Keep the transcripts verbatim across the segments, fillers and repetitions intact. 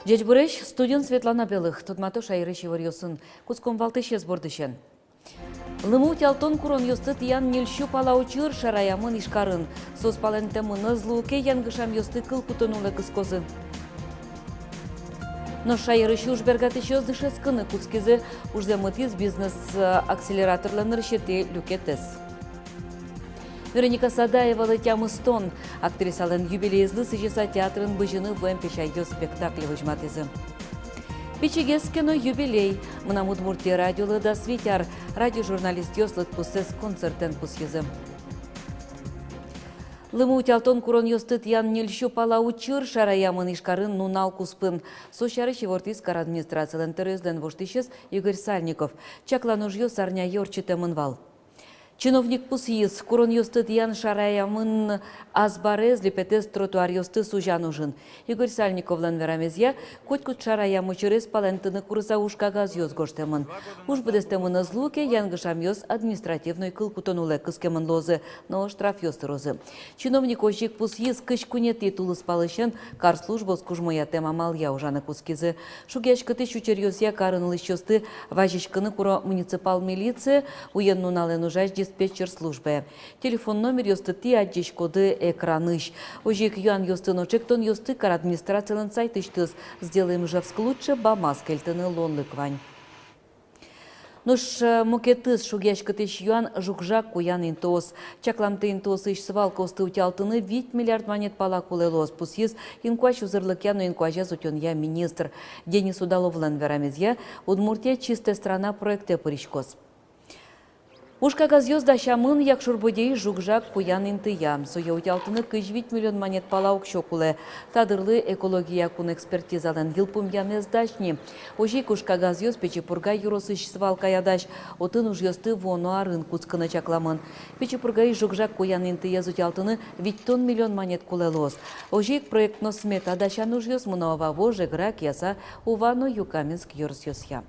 Ӟечбуресь, студиын Светлана Белых. Тодмато шаерысь иворъёсын. Кутском валтӥсез бордысен. Лымы утялтон куронъёсты тӥян ньыль сю пала учыр шараямын Ижкарын. Соос палэнтэмын ӧз луы ке, янгышамъёсты кыл кутон улэ кыскозы. Нош шаерысь ужбергатӥсьёс дышетскыны кутскизы. Ужзэ мытӥз бизнес-акселераторлэн нырысетӥ люкетэз. Вероника Садаевалы тямыстон. Актрисалэн юбилейезлы сӥзьыса театрын «Бызьыны вуэм песяйёс» спектакль возьматӥзы. Пичигес ке но, юбилей. «Мынам Удмуртие» радиолы дас вить ар. Радиожурналистъёс лыдпуссэс концертэн пусйизы. Лымы утялтон куронъёсты тӥян ньыль сю пала учыр шараямын Ижкарын нунал куспын. Со сярысь ивортӥз кар администрацилэн тӧроезлэн воштӥсез Игорь Сальников. Чаклан ужъёс арняе ортчытэмын вал. Чиновник пусйиз, куронъёсты тӥян шараямын азбарез, липетэз, тротуаръёсты сузян ужын. Игорь Сальниковлэн верамезъя, котькуд шараям учырез палэнтыны курыса ужкагазъёс гожтэмын. Уж быдэстэмын ӧз луы ке, янгышамъёс административной кыл кутон улэ кыскемын луозы но штрафъёс тырозы. Чиновник озьы ик пусйиз, кызь куинетӥ тулыспалысен кар службаос кужмоятэм амалъя ужаны кутскизы. Шугъяськытӥсь учыръёсъя карын улӥсьёсты вазиськыны куро муниципал милицие, уен-нуналэн ужась диспетчер службае. Телефон номеръёсты тӥ адӟиськоды экранысь. Озьы ик юанъёсты но ӵектонъёсты кар администрацилэн сайтысьтыз «Сделаем Ижевск лучше» бамаз кельтыны луонлык вань. Нош, э, мукетыз шугъяськытӥсь юан — жуг-жаг куян интыос. Чакламтэ интыосысь свалкаосты утялтыны вить миллиард манет пала кулэ луоз, пусйиз инкуазь узырлыкъя но инкуазез утёнъя министр. Денис Удаловлэн верамезъя, Удмуртия «Чистая страна» проектэ пыриськоз. Ужкагазъёс дасямын Якшур-Бӧдьяысь жуг-жаг куян интыя. Сое утялтыны кызь вить миллион манет пала уксё кулэ. Та дырлы экология кун экспертизалэн йылпумъянэз дась ни. Озьы ик ужкагазъёс Пичи Пурга ёросысь свалкая дась. Отын ужъёсты вуоно арын кутскыны чакламын. Пичи Пургаысь жуг-жаг куян интыез утялтыны витьтон миллион манет кулэ луоз. Озьы ик проект но смета дасян ужъёс мыно Вавож, Эгра, Кияса, Ува но Юкаменск ёросъёсъя.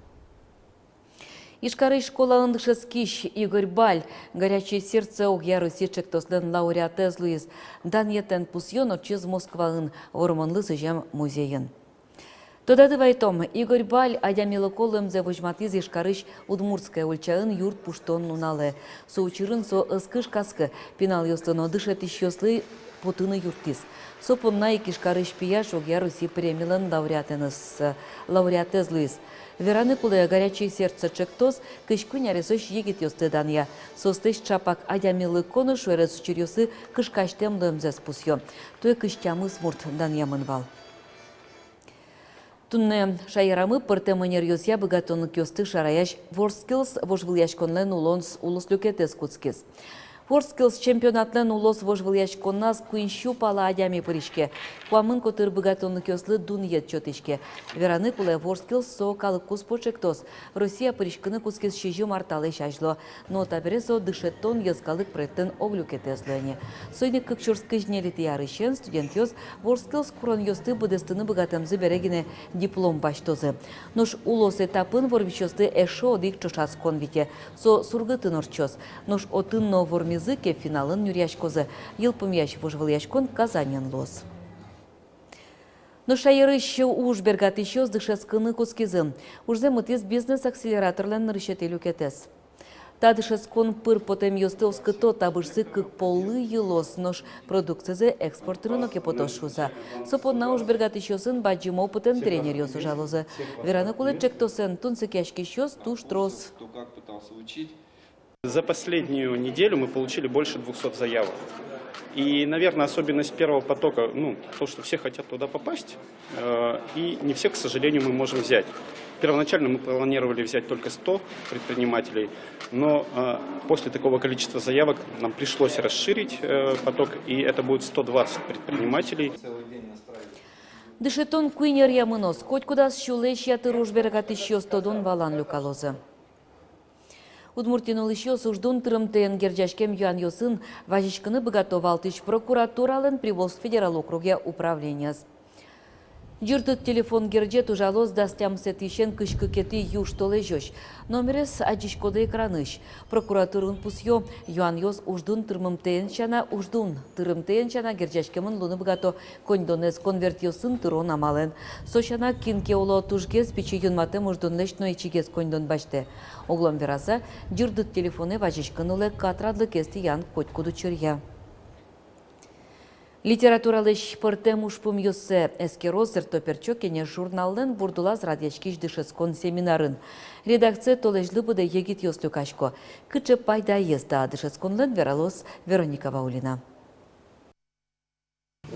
Ижкарысь школаын дышетскись Игорь Баль «Горячее сердце» огъя Россия ӵектослэн лауреатэз луиз. Данъетэн пусъён ортчиз Москваын, Вормонлы сӥзем музейын. Тодады вайтом, Игорь Баль адямилыко луэмзэ возьматӥз Ижкарысь Удмуртская ульчаын юрт пуштон нуналэ. Со учырын со ӧз кышкаськы, пиналъёслы но дышетӥсьёслы потыны юрттӥз. Со понна ик Ижкарысь пияш огъя Россия премилэн лауреатэныз, лауреатэз луиз. Вераны кулэ, «Горячее сердце» ӵектос кызь куинь аресозь егитъёсты данъя. Соослэсь ӵапак адямилыко но шуэрес учыръёсы кышкасьтэм луэмзэс пусъё. Туэ кызь тямыс мурт данъямын вал. Туннэ шаерамы пӧртэм ӧнеръёсъя быгатонлыкъёсты шараясь WorldSkills вожвылъяськонлэн улон с-, улос люкетэз кутскиз. WorldSkills чемпионатлэн улос вожвылъяськоназ куинь сю пала адями пыриське. Куамын котыр быгатонлыкъёслы дунъет сётӥське. Вераны кулэ, WorldSkills со калык куспо ӵектос. Россия пыриськыны кутскиз сизьым ар талэсь азьло. Но табере со дышетон йӧскалык проектлэн ог люкетэз луэ ни. Соин ик кык сюрс кызь ньылетӥ арысен студентъёс WorldSkills куронъёсты быдэстыны быгатэмзы бере гинэ диплом басьтозы. Нош улос этапын вормисьёсты эшшо одӥг ӵошатскон вите. Со Сургутын ортчоз. Нош отын но вормизы ке, финалын нюръяськозы. Йылпумъясь вожвылъяськон Казаньын луоз. Нош шаерысь ужбергатӥсьёс дышетскыны кутскизы. Ужзэ мытӥз бизнес-акселераторлэн нырысетӥ люкетэз. Та дышетскон пыр потэмъёсты оскыто, табышсы кык поллы йылоз, нош продукцизэ экспортыны но ке потоз шуыса. Со понна ужбергатӥсьёсын бадӟым опытэн тренеръёс ужалозы. Вераны кулэ, ӵектосэн тунсыкъяськисьёс туж трос. За последнюю неделю мы получили больше двухсот заявок. И, наверное, особенность первого потока, ну, то, что все хотят туда попасть, э, и не всех, к сожалению, мы можем взять. Первоначально мы планировали взять только сто предпринимателей, но, э, после такого количества заявок нам пришлось расширить, э, поток, и это будет сто двадцать предпринимателей. Дышетон куинь ӧръя мыноз. Котькудаз сюлэсь ятыр ужбергатӥсьёс тодон-валан люкалозы. Удмуртиын улӥсьёс уждун тырымтэен герӟаськем юанъёсын вазиськыны быгато валтӥсь прокуратуралэн Приволжск федерал округе управлениез. Ӟырдыт телефон герӟет ужалоз дас тямысэтӥысен кызь кыкетӥ южтолэзёзь. Номерез адӟиськоды экранысь. Прокуратура ум пусъё: юанъёс уждун тырымтэен сяна, уждун тырымтэен сяна герӟаськемын луыны быгато коньдонэз конвертъёсын тырон амалэн. Со сяна, кин ке, оло, тужгес пичи юнматэм уждунлэсь но ичигес коньдон басьтэ. Оглом вераса, ӟырдыт телефонэ вазиськыны луэ катрадлыкез тӥян котькуд учыръя. Литературалэсь пӧртэм ужпумъёссэ эскероз ӧрто-пертчо «Кенеш» журналлэн бурдулаз радъяськись дышетскон семинарын. Редакцие толэзьлы быдэ егитъёс люкасько. Кыӵе пайдаез та дышетсконлэн, вералоз Вероника Ваулина.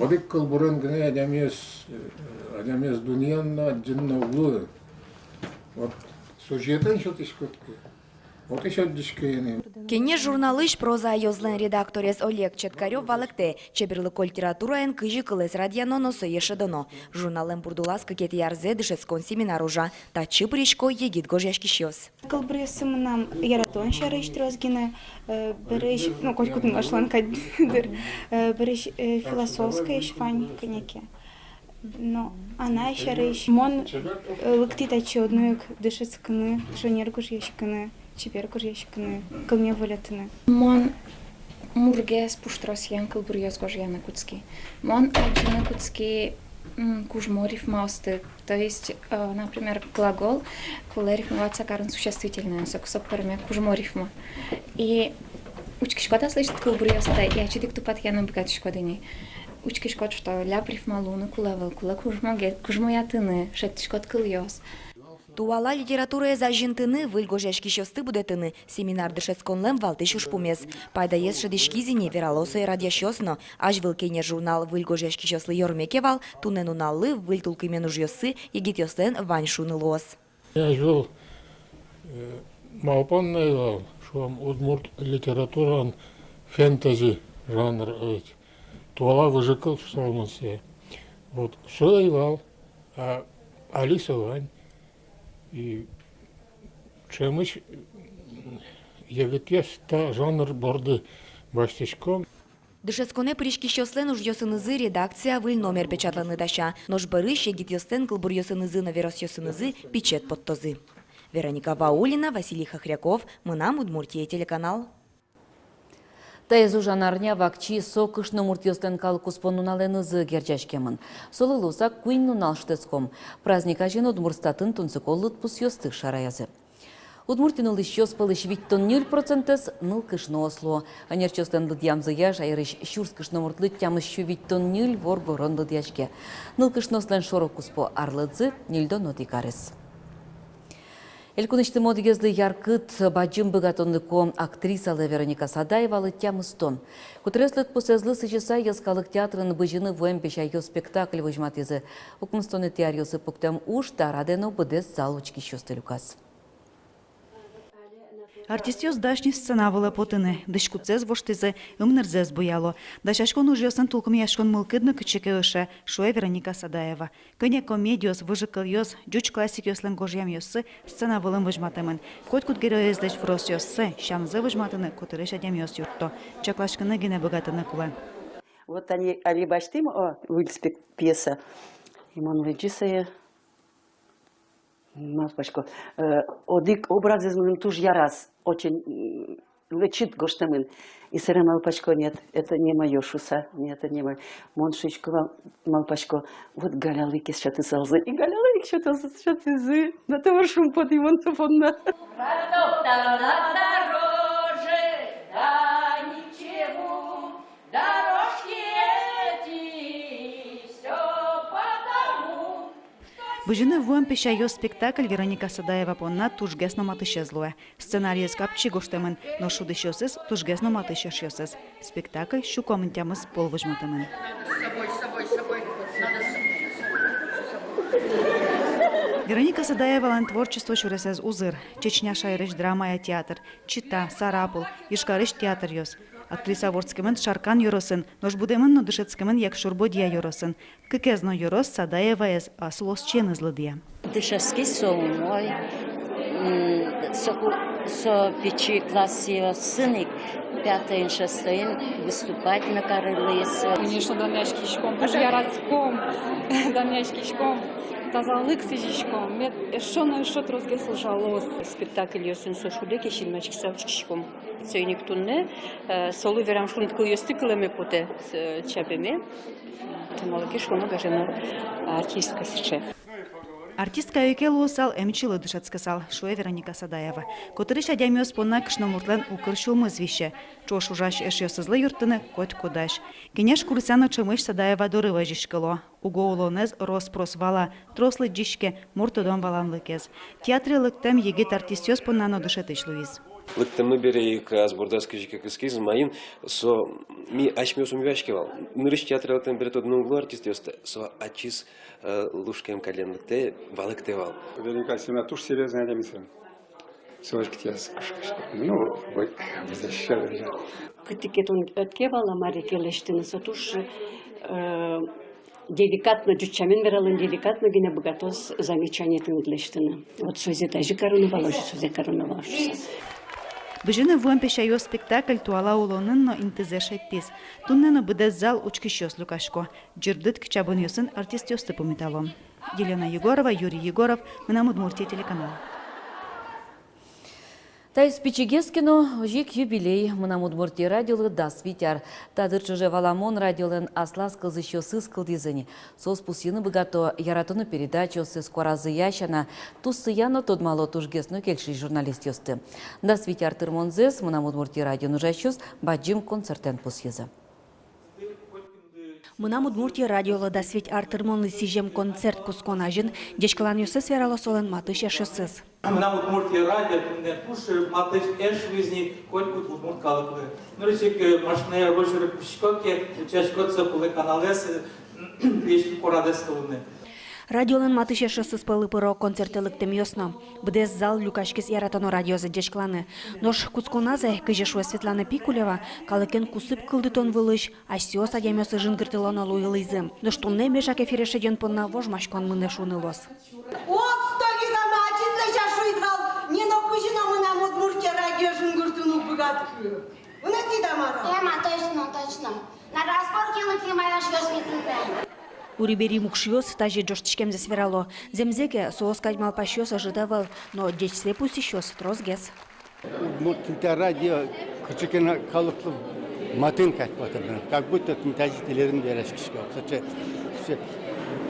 Одӥг кылбурен гинэ адямиез, э, адямиез дунъян но, адӟын но уг луы. Вот сюжетэн сётӥськод ке, отысь адӟиське ини. «Кенеш» журналысь проза ёзлэн редакторез Олег Четкарёв валэктэ: чеберлыко литератураен кызьы кылэз радъяно но сое шӧдоно. Журналлэн бурдулаз кыкетӥ арзэ дышетскон семинар ужа. Татчы пырисько егит гожъяськисьёс. Кылбуръёсы мынам яратон сярысь трос гинэ, э, бӧрысь, ну, котькуд нылашлэн кадь дыр, э, бӧрысь, э, философскоесь вань кӧня ке. Но анай сярысь. Мон, э, лыктӥ татчы одно ик дышетскыны, шонер гожъяськыны, чебер гожъяськыны, кылме волятыны. Мон мургес пуштросъем кылбуръёс гожъяны кутски. Мон адӟыны кутски, м, кужмо рифмаосты. То есть, э, например, глагол кулэ рифмоваться карыны существительноен, соку со пӧрме кужмо рифма. И учкиськод аслэсьтыд кылбуръёстэ, и ачид ик тупатъяны быгатӥськод ини. Учкиськод, что ляб рифма луыны кулэ ӧвӧл, кулэ кужмоге-, кужмоятыны, шедьтӥськод кылъёс. Туала литератураез азинтыны, выль гожъяськисьёсты будэтыны — семинар дышетсконлэн валтӥсь ужпумез. Пайдаез шӧдӥськиз ини, верало сое радъясьёс но. Азьвыл «Кенеш» журнал выль гожъяськисьёслы ёрме ке вал, туннэ нуналлы выль тулкымен ужъёссы егитъёслэн вань, шуыны луоз. Азьвыл, э, малпан на ӧй вал, шуом, удмурт литератураын фэнтези жанр ведь, туала выжыкыл шуысал мон сое. Вот, со ӧй вал, а али со вань. И ӵемысь егитъёс та жанр борды басьтӥськом. Дышетсконэ пыриськисьёслэн ужъёсынызы редакция выль номер печатланы дася. Нош бӧрысь егитъёслэн кылбуръёсынызы но веросъёсынызы пичет поттозы. Вероника Ваулина, Василий Хохряков, «Мынам Удмуртие» телеканал. Таиз ужан арня вакчи со кышномуртъёслэн калыккуспо нуналэнызы герӟаськемын. Солы луыса куинь нунал шутэтском. Праздник азьын Удмуртстатын тунсыко лыдпусъёсты шараязы. Удмуртиын улӥсьёс пӧлысь витьтон ньыль процентэз нылкышноос луо. Ӧнерчиослэн лыдъямзыя, шаерысь сюрс кышномуртлы тямыс сю витьтон ньыль воргорон лыдъяське. Нылкышноослэн шоро-куспо арлыдзы — ньыльдон одӥг арес. Элькунысьтымы одӥгезлы яркыт, бадӟым быгатонлыко актрисалы Вероника Садаевалы тямыстон. Котырес лыдпусэзлы сӥзьыса Йӧскалык театрын «Бызьыны вуэм песяйёс» спектакль возьматӥзы. Укмыстонэтӥ аръёсы пуктэм уж та радэ но быдэс зал учкисьёсты люказ. Артистъёс дась ни сцена вылэ потыны, дӥськутсэс воштӥзы, ымнырзэс буяло. Дасяськон ужъёсын тулкымъяськон мылкыд но кытчы ке ыше, шуэ Вероника Садаева. Кӧня комедиос, выжыкылъёс, ӟуч классикъёслэн гожъямъёссы сцена вылын возьматэмын. Котькуд героезлэсь выросъёссэ, сямзэ возьматыны котырысь адямиос юртто. Чакласькыны гинэ быгатыны кулэ. Вот али, али басьтӥм, о, выль спек-, пьеса. И мон лыдӟи сое. Малпасько, э, одӥг образэз мыным туж яраз, очень, м, лэчыт гожтэмын. И собере малпасько: нет, это не моё, шуса, нет, это не моё. Мон шуисько вал, малпасько, вот Галялы ик сётысалзы. И Галялы ик сётысалзы, сётӥзы. Но того шумпотӥ мон та понна. Продукт на дороже, да ничего, дорожки эти, всё потому. «Бызьыны вуэм песяйёс» спектакль Вероника Садаева понна тужгес но матысез луэ. Сценариез капчи гожтэмын, но шудӥсьёсыз тужгес но матысь эшъёсыз. Спектакль сю куамын тямыс пол возьматэмын. Вероника Садаевалэн творчество сюресэз узыр. Чечня шаерысь драмая театр, Чита, Сарапул, Ижкарысь театръёс. Актриса вордскемын Шаркан ёросын, нош будэмын но дышетскемын Якшур-Бӧдья ёросын. Кыкез но ёрос Садаеваез ас улосчиеныз лыдъя. Дышетскиз со умой, М, соку со пичи классъёсын ик, пятойын, шестоын выступать но карылӥз. Конечно, данъяськиськом, туж яратӥськом, данъяськиськом, тазалык сӥзиськом, мед эшшо но эшшо тросгес ужалоз. Спектакльёсын со шудэ ке, синмаськыса учкиськом. Соин ик туннэ, э, солы верам шуныт кылъёсты кылэме потэ, э, чапеме. Малы ке шуоно, гажано артистка сыӵе. Артистка ӧй ке луысал, эмчилы дышетскысал, шуэ Вероника Садаева. Котырысь адямиос понна кышномуртлэн укыр сюлмыз висе. Ӵош ужась эшъёсызлы юрттыны котькудазь. Кенеш курыса но ӵемысь Садаева доры вазиськыло. Уго улонэз рос-прос вала, трос лыдӟиське, мур тодон-валанлыкез. Театре лыктэм егит артистъёс понна но дышетӥсь луиз. Лыктэммы бере ик ас бордаз кызьы ке кыскиз, маин со ми асьмеос ум юаське вал. Нырысь театре лыктэм бере тодыны уг лу артистъёсты, со ачиз, э, лушкем каллен лыктэ, валэктэ вал. Вероника Алексеевна туж серьёзной адями сыӵе. Со озьы кытӥяз, ну, ой, защищала меня. Кытӥ ке тон ӧд ке вала маре ке лэсьтыны, со туж, э, деликатно, ӟуч сямен вералом, деликатно гинэ быгатоз замечание тыныд лэсьтыны. Вот созэ тазьы кароно вал, озьы созэ кароно вал шуса. «Бызьыны вуэм песяйёс» спектакль туала улонын но интызэ шедьтӥз. Туннэ но быдэс зал учкисьёс люкасько. Ӟырдыт кичабонъёсын артистъёсты пумитало. Елена Егорова, Юрий Егоров, «Мынам Удмуртие» телеканал. Таиз пичигес ке но, озьы ик юбилей. «Мынам Удмуртие» радиолы дас вить ар. Та дыр ӵоже, валамон, радиолэн аслаз кылзӥсьёсыз кылдӥзы ни. Соос пусйыны быгато яратоно передачаоссэс, куаразыя сяна, тусыя но тодмало тужгес но кельшись журналистъёсты. Дас вить ар тырмонзэс «Мынам Удмуртие» радиоын ужасьёс бадӟым концертэн пусйизы. «Мынам Удмуртие» радиолы дас вить ар тырмонлы сӥзем концерт кутскон азьын ӟечкыланъёссэс верало солэн матысь эшъёсыз. «Мынам Удмуртие» радио туннэ туж матысь эш вуиз ни котькуд удмурт калыклы. Нырысь ик, э, машинаен ужъёс пуксисько ке, утчаськод со кулэ каналэз, э, весь куарадэс кылыны. Радиолэн матысь эшъёсыз пӧлы пыро концертэ лыктэмъёс но. Быдэс зал люкаськиз яратоно радиозэ ӟечкыланы. Нош кутсконазы, кызьы шуэ Светлана Пикулева, калыкен кусып кылдытон вылысь асьсэос адямиослы жингыртылоно луылӥзы. Нош туннэ мешак эфире шедён понна вожмаськон мынэ шуыны луоз. Осто, Лиза, ма ачид лэся шуид вал, ни но кызьы но «Мынам Удмуртие» радио жингыртыны уг быгатӥськы. Вунэтӥд-а, мар-а? Э, ма, точно, точно. На разборке лыктӥм, ма, эшъёс, ми туннэ. Ури-бери мукшъёс тазьы ӝожтӥськемзэс верало. Зэмзэ ке, соос кадь малпасьёс ӧжыт ӧвӧл, но ӟечсэ пусйисьёс тросгес. Удмурт тӥни та радио кыӵе ке но калыклы матын кадь потэ, как будто тӥни тазьы тӥледын вераськисько. Сыӵе, сыӵе,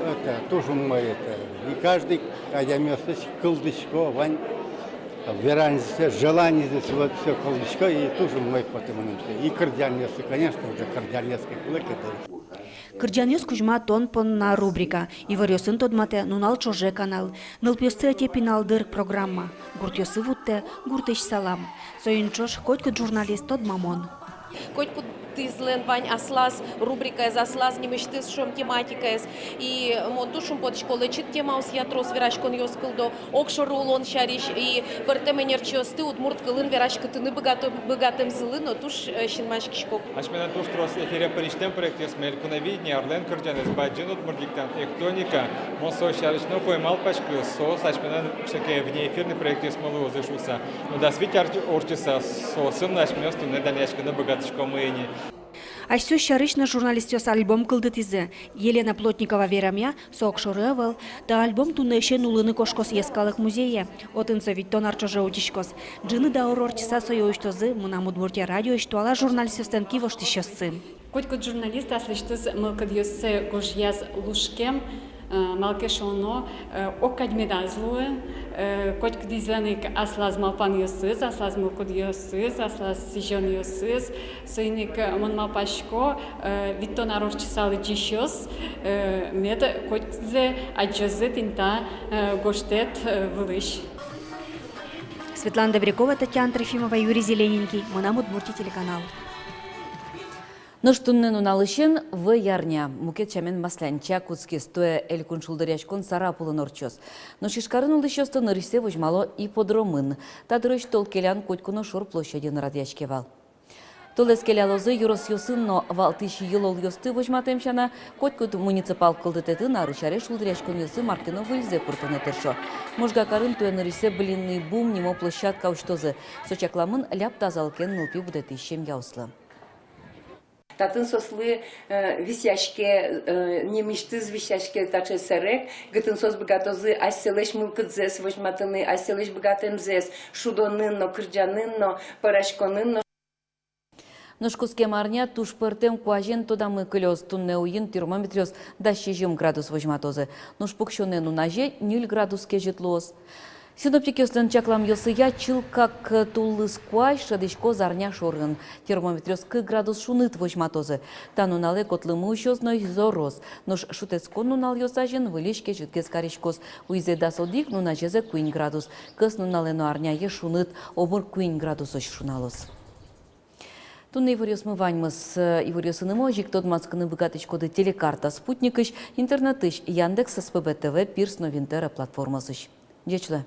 это, туж умой, это. И каждый адямиослэсь кылзӥсько, вань веранзэс, желаниезэс, вот всё кылзӥсько, и туж умой потэ мыным со. И кырӟанъёссы, конечно, уже кырӟанъёс ке кулэ ке, да. «Кырӟанъёс кузьма тон понна» рубрика, иворъёсын тодматэ «Нунал ӵоже» канал, «Нылпиосты ӧте пинал дыр» программа, гуртъёсы вуттэ «Гуртысь салам». Соин ӵош котькуд журналист тодмамон. Котькудӥзлэн вань аслаз рубрикаез, аслаз нимысьтыз, шуом, тематикаез. И мон туж шумпотӥсько, лэчыт темаосъя трос вераськонъёс кылдо, огшоры улон сярысь, и пӧртэм ӧнерчиосты удмурт кылын вераськытыны быгато-, быгатэмзылы но туж, э, синмаськисько. Асьмелэн туж трос эфире пырисьтэм проектъёсмы: «Элькуновидение», «Арлэн кырӟанэз», «Бадӟым удмурт диктант», «Эктоника». Мон соос сярысь но уг малпаськы, соос асьмелэн всё-таки внеэфирный проектъёсмы луозы шуыса. Но дас вить ар ортчыса, соосын асьмеос туннэ данъяськыны быгатӥськомы ини. Асьсэос сярысь но журналистъёс альбом кылдытӥзы. Елена Плотникова верамъя, со огшоры ӧвӧл. Та альбом туннэысен нуллыны кошкоз Йӧскалык музее. Отын со витьтон ар ӵоже утиськоз. Ӝыны даур ортчыса сое усьтозы «Мынам Удмуртие» радиоысь туала журналистъёслэн кивоштӥсьёссы. Котькуд журналист аслэсьтыз мылкыдъёссэ гожъяз лушкем, э, малы ке шуоно, э, огкадь медаз луы, э, котькудӥзлэн ик аслаз малпанъёсыз, аслаз мылкыдъёсыз, аслаз сӥзёнъёсыз. Соин ик, э, мон малпасько, э, витьтон ар ортчыса лыдӟисьёс, э, мед котькудзэ адӟозы тӥни та, э, гожтэт, э, вылысь. Светлана Добрякова, Татьяна Трофимова, Юрий Зелененький, «Мынам Удмуртие» телеканал. Нош туннэ нуналысен вӧй арня. Мукет сямен, маслянча кутскиз. Туэ элькун шулдыръяськон Сарапулын ортчоз. Нош Ижкарын улӥсьёсты нырысьсэ возьмало ипподромын. Та дырозь тол келян котьку но шор площадьын радъяське вал. Толэз келялозы ёросъёсын но. Валтӥсь йылолъёсты возьматэм сяна, котькуд муниципал кылдытэтын арысь аре шулдыръяськонъёсы мар ке но выльзэ пыртыны тыршо. Можга карын туэ нырысьсэ «Блины бум» нимо площадка усьтозы. Со чакламын ляб тазалыкен нылпи будэтӥсь семьяослы. Татын соослы, э, висъяське, э, нимысьтыз висъяське таӵе сэрег, кытын соос быгатозы асьсэлэсь мылкыдзэс возьматыны, асьсэлэсь быгатэмзэс шудонын но, кырӟанын но, пӧраськонын но. Нош кутскем арня туж пӧртэм куазен тодамы кылёз. Туннэ уин термометръёс дас сизьым градус возьматозы. Нош пуксёнэ нуназе ньыль градус кезьыт луоз. Синоптикъёслэн чакламъёсыя, чылкак тулыс куазь шӧдӥськоз арня шорын. Термометръёс кык градус шуныт возьматозы. Та нуналэ котлымы усёз но зороз. Нош шутэтскон нуналъёс азьын выльысь кезьытгес кариськоз. Уйзэ дас одӥг, нуназезэ куинь градус. Кӧснуналэ но арняе шуныт, омыр куинь градусозь шуналоз. Туннэ иворъёсмы ваньмыз. Иворъёсынымы озьы ик тодматскыны быгатӥськоды Телекарта спутникысь, интернетысь, Яндекс, СПБ ТВ, Пирс но Винтера платформаосысь. Ӟеч луэ.